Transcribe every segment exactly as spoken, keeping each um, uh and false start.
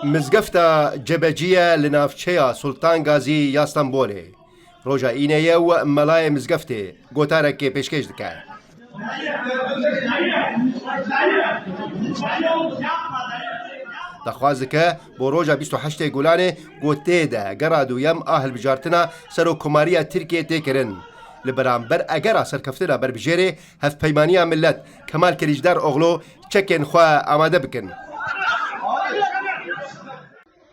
Mizgefta Cebeciye li navçeya Sultan Gazî ya Stenbolê. Roja înê ye û melayê mizgeftê gotarekê pêşkêş dike. Daxwaz dike bo roja bîst û heştê Gulanê ku tê de gera duyem a hilbijartina serokkomariya Tirkiyê tê kirin. Li beramber egera serkeftina berbijêrê Hevpeymaniya Millet Kemal Kiliçdaroglu çekên xwe amade bikin.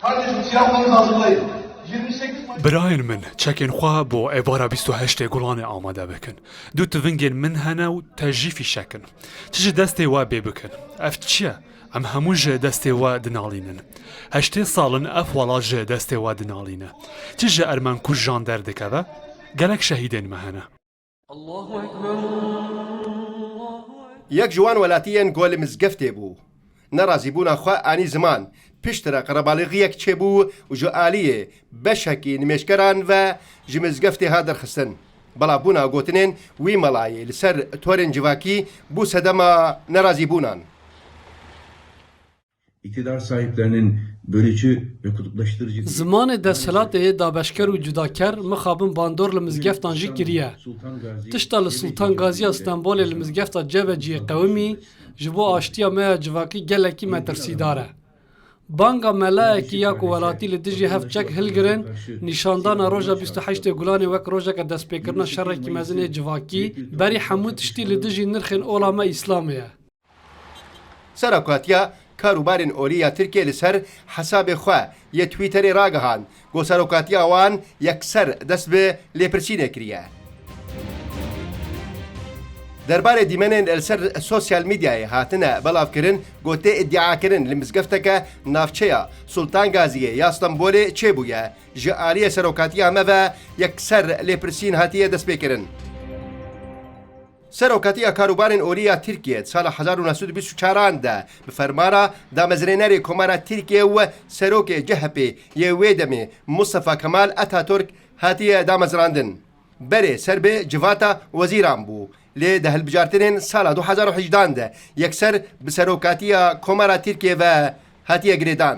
Kardeşim, silahlarınızı hazırlayın. Yirmi sekiz Mayıs Birayên min, çekên xwe bo êvara bîst û heştê Gulanê amade bikin. Du tivingên min hene û te jî fîşek in. Çi ji destê we bê bikin. Ev çi ye? Em hemû ji destê we dinalînin. Heştê sal in ev welat ji destê we dinalîne. Çi ji Ermenkujan derdikeve? Gelek şehîdên me hene. Allahu Ekber, Allahu Ekber. Yek ji wan welatiyên ku li mizgeftê bû, nerazîbûna xwe anî ziman. Piştre qerebalixiyek çêbû û ji aliyê beşekî nimêjkeran ve ji mizgeftê hat derxistin. Belavbûna gotinên wî melayê li ser torên civakî bû sedema nerazîbûnan. İktidar sahiplerinin bölücü ve kutuplaştırıcı Zimanê desthilatê yê dabeşker û cudaker mixabin bandor li mizgeftan jî kiriye. Tişta li Sultan Gaziya Stenbolê li mizgefta Cebeciyê qewimî ji bo aştiya me ya civakî gelekî metirsîdar e. Banga melayekî ya ku welatî li dijî hev çek hilgirin, nîşandana roja bîst û heştê Gulanê wek rojeke destpêkirina şerekî mezin ê civakî, berî hemû tiştî li dijî nirxên ola me Îslamê ye. Serokatiya Karûbarên Olî ya Tirkiyê li ser hesabê xwe yê Twitterê ragihand ku serokatiya wan yekser dest bi lêpirsînê kiriye. Derbarê dîmenên li ser sosyal medyayê hatine belavkirin ku tê îdiakirin li mizgefteke navçeya Sultan Gaziyê ya Stenbolê çêbûye, ji aliyê serokatiya me ve yekser lêpirsîn hatiye destpêkirin. Serokatiya Karûbarên Olî ya Tirkiyê di sala hezar û neh sed û bîst û çaran de bi fermana damezrênerê Komara Tirkiyê û serokê C H P yê wê demê Mustafa Kemal Ataturk hatiye damezrandin. Berê ser bi civata wezîran bû, lê di hilbijartinên sala du hezar û hejdan de yekser bi serokatiya Komara Tirkiyê ve hatiye girêdan.